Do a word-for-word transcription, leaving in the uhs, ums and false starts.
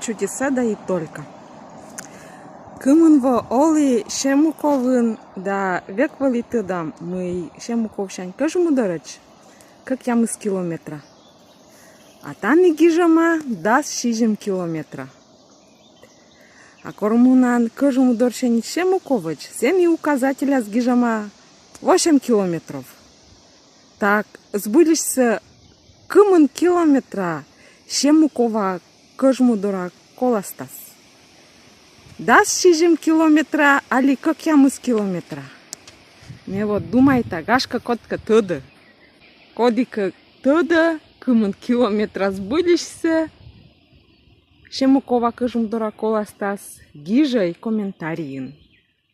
Чудеса да и только. Кымын во олі Семуковын да век вӧлі тӧда, мый Семуковсянь Кӧжмудорӧдз кӧкъямыс километра. А тані гижӧма дас сизим километра. А кор мунан Кӧжмудорсянь Семуковӧдз, сэні указательяс гижӧма восемь километров. Так, збыльысь сійӧ кымын километра Семукова Кӧжмудора коластас? Дас сизим километра али кӧкъямыс километра? Ме вот думайта, гашкӧ кодкӧ тӧдӧ. Кодкӧ тӧдӧ, кымын километра збыльысь сійӧ Семукова Кӧжмудора коластас, гижӧй комментарийын.